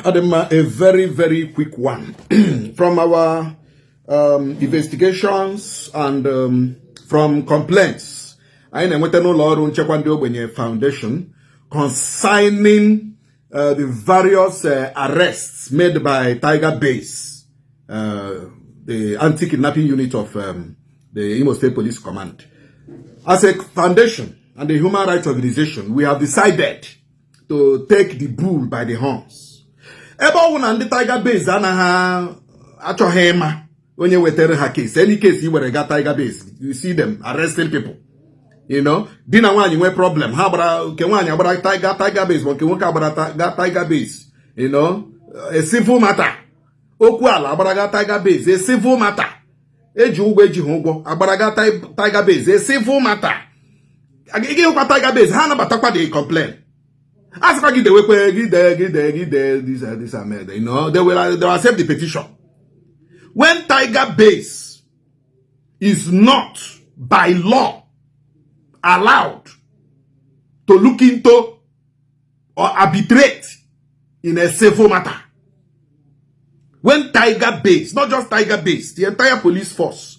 Adema, a very, very quick one. From our investigations and from complaints, anyị na-enweta n'ụlọ ọrụ nchekwa ndị ogbenye foundation concerning the various arrests made by Tiger Base, the anti-kidnapping unit of the Imo State Police Command. As a foundation and a human rights organization, we have decided to take the bull by the horns. Ebe ọ bụ na ndị Tiger Base anaghị achọghị ịma onye wetara ha case, any case i were ga Tiger Base, you see them arresting people. Di na nwaanyị nwee problem, ha gbara nke nwaanyị agbara Tiger Base, ma nke nwoke agbara ga Tiger Base. A civil matter, okwu ala, agbara ga Tiger Base. A civil matter, eji ụgwọ, ejighị ụgwọ, agbara ga Tiger Base. A civil matter, ị ga-ehụkwa Tiger Base, ha anabatakwa the complaint, a sịkwa gị dewekwe gị dee gị dee gị dee this this and they will accept the petition. When Tiger Base is not by law allowed to look into or arbitrate in a civil matter, when Tiger Base, not just Tiger Base, the entire police force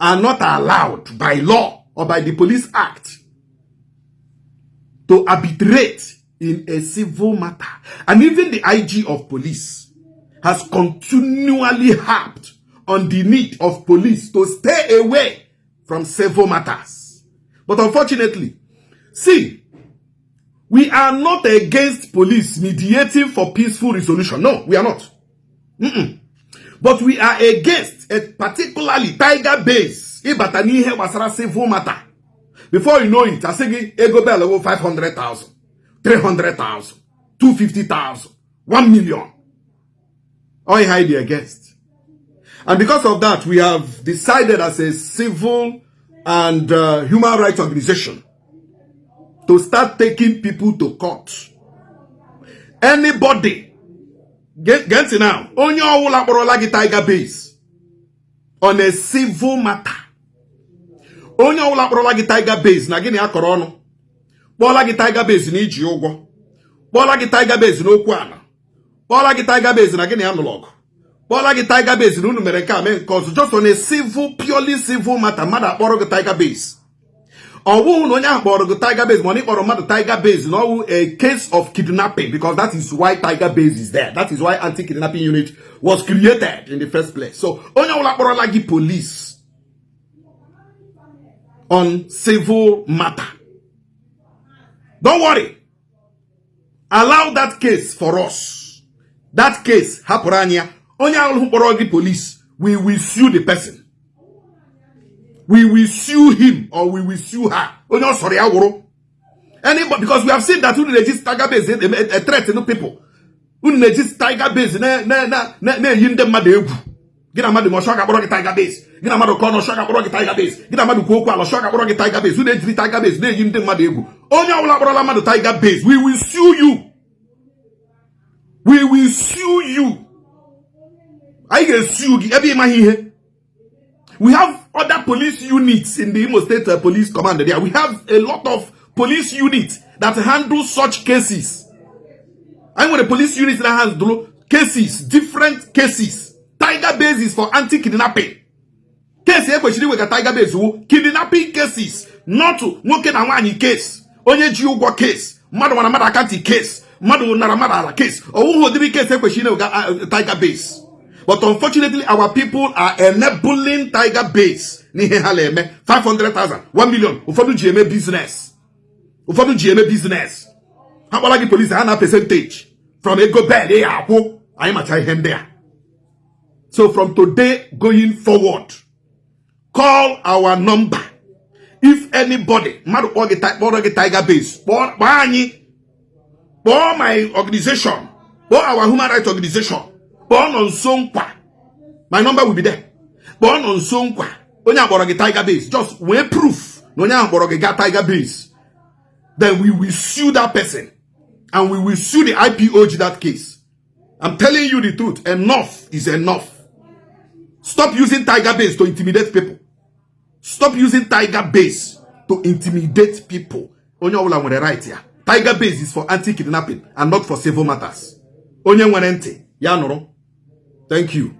are not allowed by law or by the Police Act to arbitrate in a civil matter. And even the IG of police has continually harped on the need of police to stay away from civil matters. But unfortunately, see, we are not against police mediating for peaceful resolution. No, we are not. But we are against, particularly Tiger Base, ịbata n'ihe gbasara civil matter. Before you know it, asị gị ego bail wụ 500,000, 300,000, 250,000, 1 million. All ihe dị against. And because of that, we have decided as a civil and human rights organization to start taking people to court. Anybody, get it now, onye ọwụla kpọrọla gị Tiger Base on a civil matter, onye ọbụla kpọrọla gị Tiger Base na gịnị akọrọ ọnụ, kpọọla gị Tiger Base na iji ụgwọ, kpọọla gị Tiger Base n'okwu ala, kpọọla gị Tiger Base na gịnị anụrụ ọgụ, kpọọla gị Tiger Base na unu mere nke a mee nke ọzọ, just on a civil, purely civil matter, mmadụ akpọrọ gị Tiger Base, ọ bụghị na onye ahụ kpọrọ gị Tiger Base, ma ọ na ịkpọrọ mmadụ Tiger Base na ọwụ a case of kidnapping, because that is why Tiger Base is there. That is why anti-kidnapping unit was created in the first place. So onye ọbụla kpọrọla gị police on civil matter, don't worry, allow that case for us. That case, hapụrụ anyị ya. Onye ahụ kpọrọ gị police, we will sue the person. We will sue him or we will sue her. Onye ọ sọrọ ya wụrụ. Anybody, because we have seen that unu na-eji Tiger Base threaten people. Unu na-eji Tiger Base na-eyi ndị mmadụ egwu. Gị na mmadụ ma ọchọ ga-akpọrọ gị Tiger Base, gị na mmadụ kọọ na ọchọ ga-akpọrọ gị Tiger Base, gị na mmadụ kwuo okwu ala, ọchọ ga-akpọrọ gị Tiger Base. Unu ejiri Tiger Base na-eyi ndị mmadụ egwu. Onye ọbụla kpọrọla mmadụ Tiger Base, we will sue you. We will sue you. Anyị ga-esue gị ebe ịmaghị ihe. We have other police units in the Imo State Police Command there. We have a lot of police units that handle such cases. Anyị nwere police units that handle cases, different cases. Tiger Base is for anti-kidnapping. Case ekwesịrị iwega Tiger Base wu kidnapping cases, not nwoke na nwaanyị case, onye ji ụgwọ case, mmadụ nwara mmadụ akantị case, mmadụ nara mmadụ ala case. Ọwụghị ụdịrị case ekwesịrị iwega Tiger Base. But unfortunately, our people are enabling Tiger Base n'ihe ha na-eme. 500,000, 1 million, ụfọdụ ji eme business. Ụfọdụ ji eme business. Ha kpọrọ gị police, ha na percentage from ego bail ya akwụ. Anyị macha ihe ndị a. So from today going forward, call our number. If anybody, mmadụ kpọọ gị kpọrọ gị Tiger Base, kpọọ anyị, kpọọ my organization, kpọọ our human rights organization, kpọọ nọ nso nkwa. My number will be there. Kpọọ nọ nso nkwa. Onye akpọrọ gị Tiger Base, just nwee proof na onye ahụ kpọrọ gị gaa Tiger Base. Then we will sue that person and we will sue the IPOG that case. I'm telling you the truth. Enough is enough. Stop using Tiger Base to intimidate people. Stop using Tiger Base to intimidate people. Onye ọbụla nwere right ya. Tiger Base is for anti-kidnapping and not for civil matters. Onye nwere ntị ya nụrụ. Thank you.